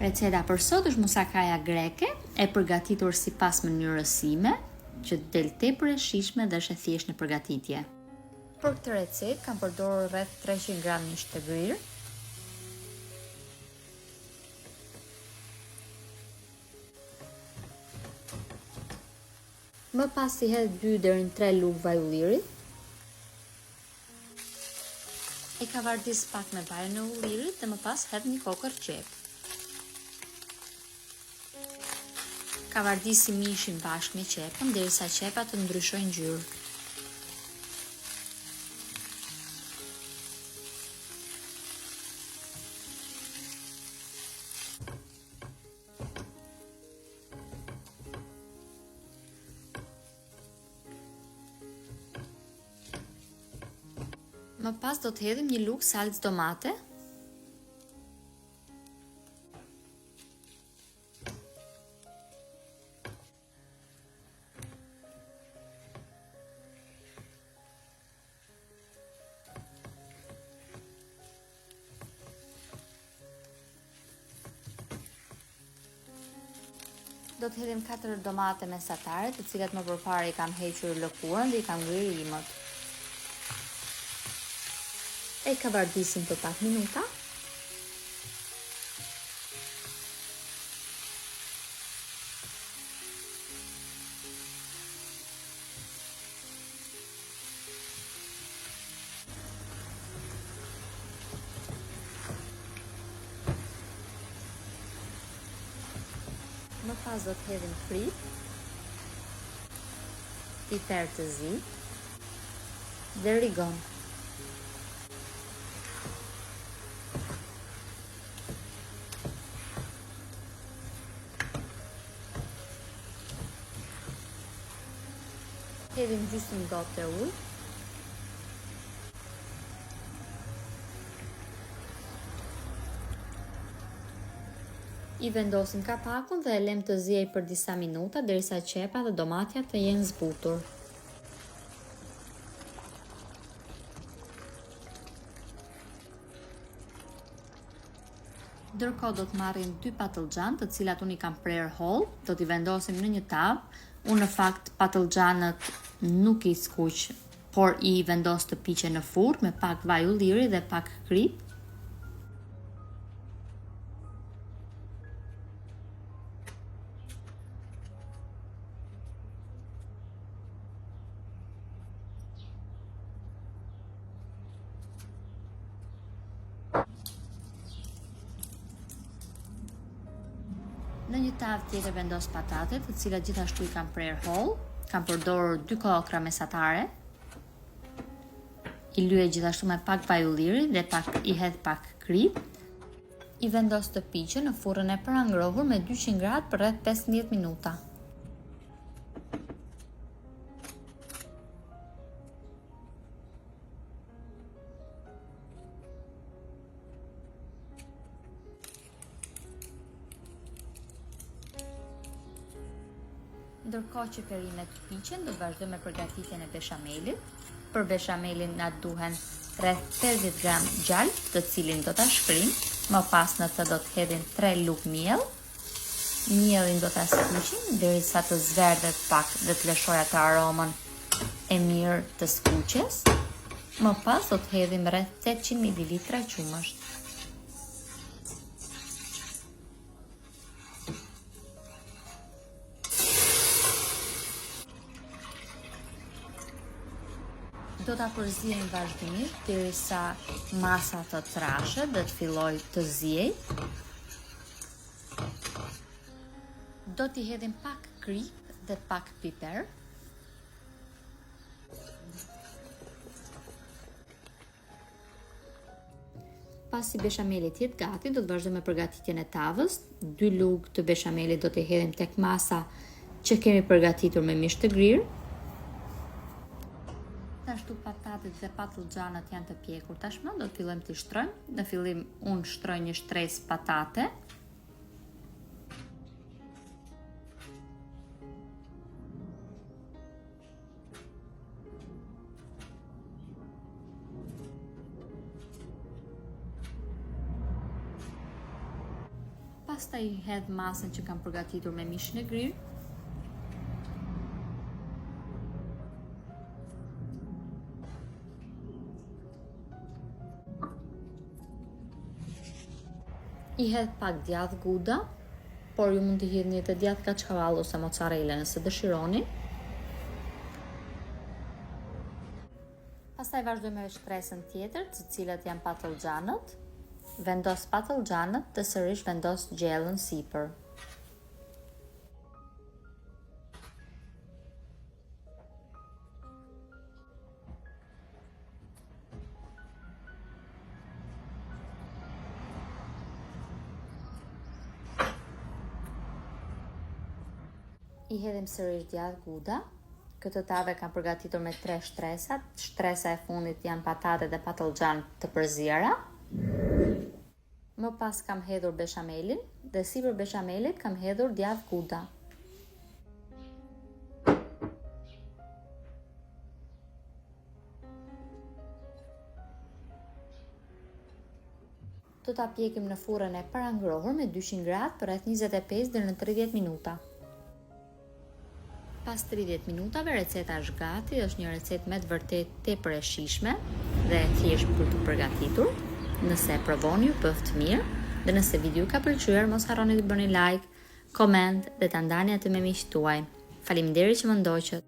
Receta për sot është musakaja greke, e përgatitur sipas mënyrës sime, që del tepër e shijshme dhe është e thjeshtë në përgatitje. Për këtë recetë kam përdorur rreth 300 gram mish të grirë, Më pas i hedh 2 deri në 3 lugë vaj ulliri. E kavardis pak me vajin e ullirit dhe më pas hedh një kokërr qepë. Kavardisim mishin bashkë me qepën derisa qepa të ndryshojë ngjyrë. Më pas do të hedhim një lugë salcë domate. Do të hedhim 4 domate mesatare, të cilat më përpara i kam hequr lëkurën dhe i kam ngrirë imët. E kavardisim për pak minuta. Më pas do të hedhim kripë, piper të zi dhe rigon. Hedhim gjysmë gote ujë. I vendosim kapakun dhe e lemë të ziejë për disa minuta derisa qepa dhe domatja të jenë zbutur. Ndërkohë do të marrim dy patëllxhanë, të cilat unë i kam prerë hollë, do t'i vendosim në një tavë. Unë në fakt patëllxhanët nuk i skuq, por i vendos të piqen në furrë me pak vaj ulliri dhe pak kripë. Në një tavë tjetër vendos patatet, të cilat gjithashtu i kam prerë hollë. Kam përdorur dy kokrra mesatare. I lyej gjithashtu me pak vaj ulliri dhe pak i hedh pak kripë. I vendos të piqen në furrën e parangrohur me 200 gradë për rreth 15 minuta. Ndërkohë që perimet piqen, do të vazhdojmë me përgatitjen e beshamelit. Për beshamelin na duhen rreth 50 gram gjalpë, të cilin do ta shkrijmë. Më pas në të do të hedhim 3 lugë miell. Miellin do ta skuqim derisa të zverdhet pak dhe të lëshojë atë aromën e mirë të skuqjes. Më pas do të hedhim rreth 800 ml qumësht. Do ta përziejmë vazhdimisht derisa masa të trashet dhe të fillojë të ziejë. Do t'i hedhim pak kripë dhe pak piper. Pasi beshameli të jetë gati, do të vazhdojmë me përgatitjen e tavës. Dy lugë të beshamelit do t'i hedhim tek masa që kemi përgatitur me mish të grirë. Gjithashtu patatet dhe patëllxhanët janë të pjekur tashmë, do të fillojmë t'i shtrojmë. Në fillim unë shtroj një shtresë patate. Pastaj hedh masën që kam përgatitur me mishin e grirë. I hedh pak djathë guda, por ju mund të hidhni edhe djathë kaçkavall ose mozzarella nëse dëshironi. Pastaj vazhdoj me shtresën tjetër, të cilat janë patëllxhanët. Vendos patëllxhanët dhe sërish vendos gjellën sipër. I hedhim sërish djathë guda. Këtë tavë e kam përgatitur me tre shtresa. Shtresa e fundit janë patate dhe patëllxhan të përziera. Më pas kam hedhur beshamelin dhe sipër beshamelit kam hedhur djathë guda. Do ta pjekim në furrën e parangrohur me 200 gradë për rreth 25 deri në 30 minuta. Pas 30 minutave receta është gati, është një recetë me të vërtetë tepër e shijshme dhe e thjeshtë për t'u përgatitur. Nëse e provoni ju bëftë mirë dhe nëse video ju ka pëlqyer, mos harroni të bëni like, koment dhe ta ndani atë me miqtë tuaj. Faleminderit që më ndoqët.